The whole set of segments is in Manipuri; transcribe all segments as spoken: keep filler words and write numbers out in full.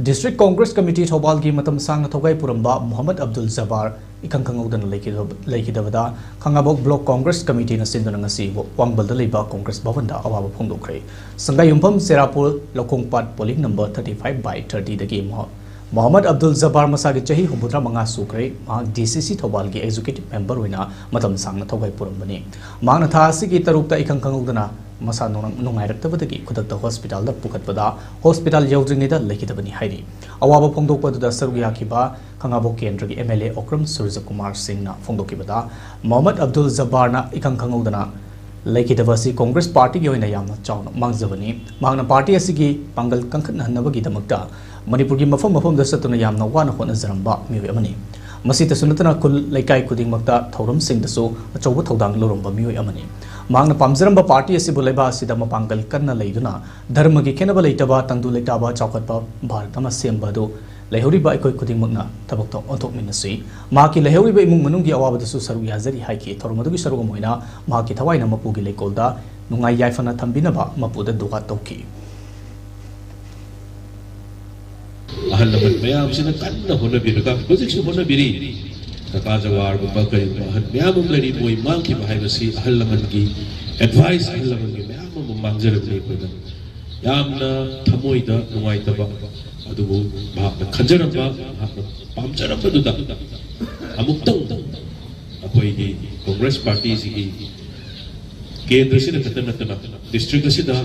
District Congress Committee ꯊꯧꯕꯥꯜꯒꯤ ꯃꯇꯝ ꯁꯥꯡꯅ ꯊꯧꯒꯥꯏ ꯄꯨꯔꯝꯕ ꯃꯨꯍꯝꯃꯗ ꯑꯕꯗꯨꯜ ꯖꯕꯥꯔ ꯏꯈꯪ ꯈꯪꯍꯧꯗꯅ ꯂꯩꯈꯤꯗꯕ-, ꯂꯩꯈꯤꯗꯕꯗ ꯈꯥꯉꯕꯣꯛ Block Congress Committeeꯅ ꯁꯤꯟꯗꯨꯅ ꯉꯁꯤ ꯋꯥꯡꯕꯜꯗ ꯂꯩꯕ Congress ꯚꯕꯟꯗ ꯑꯋꯥꯕ ꯐꯣꯡꯗꯣꯛꯈ꯭ꯔꯦ꯫ ꯁꯪꯒꯥꯏꯌꯨꯝꯐꯝ ꯆꯦꯔꯥꯄꯨꯔ ꯂꯧꯀꯣꯡꯄꯥꯠ polling number thirty five by thirtyꯗꯒꯤ ꯃꯨꯍ-, ꯃꯨꯍꯝꯃꯗ ꯑꯕꯗꯨꯜ ꯖꯕꯥꯔ ꯃꯁꯥꯒꯤ ꯆꯍꯤ ꯍꯨꯝꯐꯨꯇꯔꯥ ꯃꯉꯥ ꯁꯨꯈ꯭ꯔꯦ꯫ ꯃꯍꯥꯛ D C C ꯊꯧꯕꯥꯜꯒꯤ executive member ꯑꯣꯏꯅ ꯃꯇꯝ ꯁꯥꯡꯅ ꯊꯧꯒꯥꯏ ꯄꯨꯔꯝꯕꯅꯤ꯫ ꯃꯍꯥꯛꯅ ꯊꯥ ꯑꯁꯤꯒꯤ ꯇꯔꯨꯛꯇ ꯏꯈꯪ ꯈꯪꯍꯧꯗꯅ ꯃꯁꯥ ꯅꯨꯡ-, ꯅꯨꯡꯉꯥꯏꯔꯛꯇꯕꯗꯒꯤ ꯈꯨꯗꯛꯇ hospitalꯗ ꯄꯨꯈꯠꯄꯗ hospital ꯌꯧꯗ꯭ꯔꯤꯉꯩꯗ ꯂꯩꯈꯤꯗꯕꯅꯤ ꯍꯥꯏꯔꯤ꯫ ꯑꯋꯥꯕ ꯐꯣꯡꯗꯣꯛꯄ ꯑꯗꯨꯗ ꯁꯔꯨꯛ ꯌꯥꯈꯤꯕ ꯈꯥꯉꯕꯣꯛ ꯀꯦꯟꯗ꯭ꯔꯒꯤ M L A ꯑꯣꯀ꯭ꯔꯝ ꯁꯨꯔꯖꯀꯨꯃꯥꯔ ꯁꯤꯡꯅ ꯐꯣꯡꯗꯣꯛꯈꯤꯕꯗ, ꯃꯨꯍꯝꯃꯗ ꯑꯕꯗꯨꯜ ꯖꯕꯥꯔꯅ ꯏꯈꯪ ꯈꯪꯍꯧꯗꯅ ꯂꯩꯈꯤꯗꯕ ꯑꯁꯤ Congress partyꯒꯤ ꯑꯣꯏꯅ ꯌꯥꯝꯅ ꯆꯥꯎꯅ ꯃꯥꯡꯖꯕꯅꯤ꯫ ꯃꯍꯥꯛꯅ party ꯑꯁꯤꯒꯤ ꯄꯥꯡꯒꯜ ꯀꯟꯈꯠꯅꯍꯟꯅꯕꯒꯤꯗꯃꯛꯇ ꯃꯅꯤꯄꯨꯔꯒꯤ ꯃꯐꯝ ꯃꯐꯝꯗ ꯆꯠꯇꯨꯅ ꯌꯥꯝꯅ ꯋꯥꯅ ꯍꯣꯠꯅꯖꯔꯝꯕ ꯃꯤꯑꯣꯏ ꯑꯃꯅꯤ꯫ ꯃꯁꯤꯇꯁꯨ ꯅꯠꯇꯅ ꯈꯨꯜ ꯂꯩꯀꯥꯏ ꯈꯨꯗꯤꯡꯃꯛꯇ ꯊꯧꯔꯝꯁꯤꯡꯗꯁꯨ ꯑꯆꯧꯕ ꯊꯧꯗꯥꯡ ꯂꯧꯔꯝꯕ ꯃꯤꯑꯣꯏ ꯑꯃꯅꯤ꯫ ꯃꯍꯥꯛꯅ ꯄꯥꯝꯖꯔꯝꯕ party ꯑꯁꯤꯕꯨ ꯂꯩꯕꯥꯛ ꯑꯁꯤꯗ ꯃꯄꯥꯡꯒꯜ ꯀꯟꯅ ꯂꯩꯗꯨꯅ ꯙꯔꯃꯒꯤ ꯈꯦꯠꯅꯕ ꯂꯩꯇꯕ, ꯇꯪꯗꯨ ꯂꯩꯇꯥꯕ, ꯆꯥꯎꯈꯠꯄ ꯚꯥꯔꯠ ꯑꯃ ꯁꯦꯝꯕ ꯑꯗꯨ ꯂꯩꯍꯧꯔꯤꯕ ꯑꯩꯈꯣꯏ ꯈꯨꯗꯤꯡꯃꯛꯅ ꯊꯕꯛ ꯊꯧ-, ꯑꯣꯟꯊꯣꯛꯃꯤꯟꯅꯁꯤ꯫ ꯃꯍꯥꯛꯀꯤ ꯂꯩꯍꯧꯔꯤꯕ ꯏꯃꯨꯡ ꯃꯅꯨꯡꯒꯤ ꯑꯋꯥꯕꯗꯁꯨ ꯁꯔꯨꯛ ꯌꯥꯖꯔꯤ ꯍꯥꯏꯈꯤ꯫ ꯊꯧꯔꯝ ꯑꯗꯨꯒꯤ ꯁꯔꯨꯛ ꯑꯃ ꯑꯣꯏꯅ ꯃꯍꯥꯛꯀꯤ ꯊꯋꯥꯏꯅ ꯃꯄꯨꯒꯤ ꯂꯩꯀꯣꯜꯗ ꯅꯨꯡꯉꯥꯏ ꯌꯥꯏꯐꯅ ꯊꯝꯕꯤꯅꯕ ꯃꯄꯨꯗ ꯗꯨꯋꯥ ꯇꯧꯈꯤ꯫ ꯑꯍꯜ ꯂꯃꯟ ꯃꯌꯥꯝꯁꯤꯅ ꯀꯟꯅ ꯍꯣꯠꯅꯕꯤꯔꯒ ꯍꯧꯖꯤꯛꯁꯨ ꯍꯣꯠꯅꯕꯤꯔꯤ꯫ ꯀꯀꯥ ꯖꯋꯥꯔꯒꯨꯝꯕ ꯀꯔꯤꯒꯨꯝꯕ ꯑꯍꯜ ꯃꯌꯥꯝ ꯑꯃ ꯂꯩꯔꯤ, ꯃꯣꯏ ꯃꯥꯡꯈꯤꯕ ꯍꯥꯏꯕꯁꯤ ꯑꯍꯜ ꯂꯃꯟꯒꯤ advice, ꯑꯍꯜ ꯂꯃꯟꯒꯤ ꯃꯌꯥꯝ ꯑꯃ ꯃꯥꯡꯖꯔꯝꯃꯤ꯫ ꯑꯩꯈꯣꯏꯅ ꯌꯥꯝꯅ ꯊꯃꯣꯏꯗ ꯅꯨꯡꯉꯥꯏꯇꯕ, ꯑꯗꯨꯕꯨ ꯃꯍꯥꯛꯅ ꯈꯟꯖꯔꯝꯕ, ꯃꯍꯥꯛꯅ ꯄꯥꯝꯖꯔꯝꯕꯗꯨꯗ ꯑꯃꯨꯛꯇꯪ ꯑꯩꯈꯣꯏꯒꯤ Congress partyꯁꯤꯒꯤ ꯀꯦꯟꯗ꯭ꯔꯁꯤꯗ ꯈꯛꯇ ꯅꯠꯇꯅ district ꯑꯁꯤꯗ,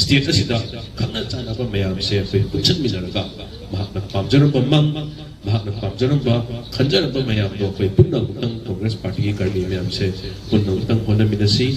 state ꯑꯁꯤꯗ ꯈꯪꯅ ꯆꯥꯟꯅꯕ ꯃꯌꯥꯝꯁꯦ ꯑꯩꯈꯣꯏ ꯄꯨꯟꯁꯤꯟꯃꯤꯟꯅꯔꯒ ꯃꯍꯥꯛꯅ ꯄꯥꯝꯖꯔꯝꯕ ꯃꯪ, ꯃꯍꯥꯛꯅ ꯄꯥꯝꯖꯔꯝꯕ, ꯈꯟꯖꯔꯝꯕ ꯃꯌꯥꯝꯗꯣ ꯑꯩꯈꯣꯏ ꯄꯨꯟꯅ ꯑꯃꯨꯛꯇꯪ Congress partyꯒꯤ ꯀꯔꯃꯤ ꯃꯌꯥꯝꯁꯦ ꯄꯨꯟꯅ ꯑꯃꯨꯛꯇꯪ ꯍꯣꯠꯅꯃꯤꯟꯅꯁꯤ꯫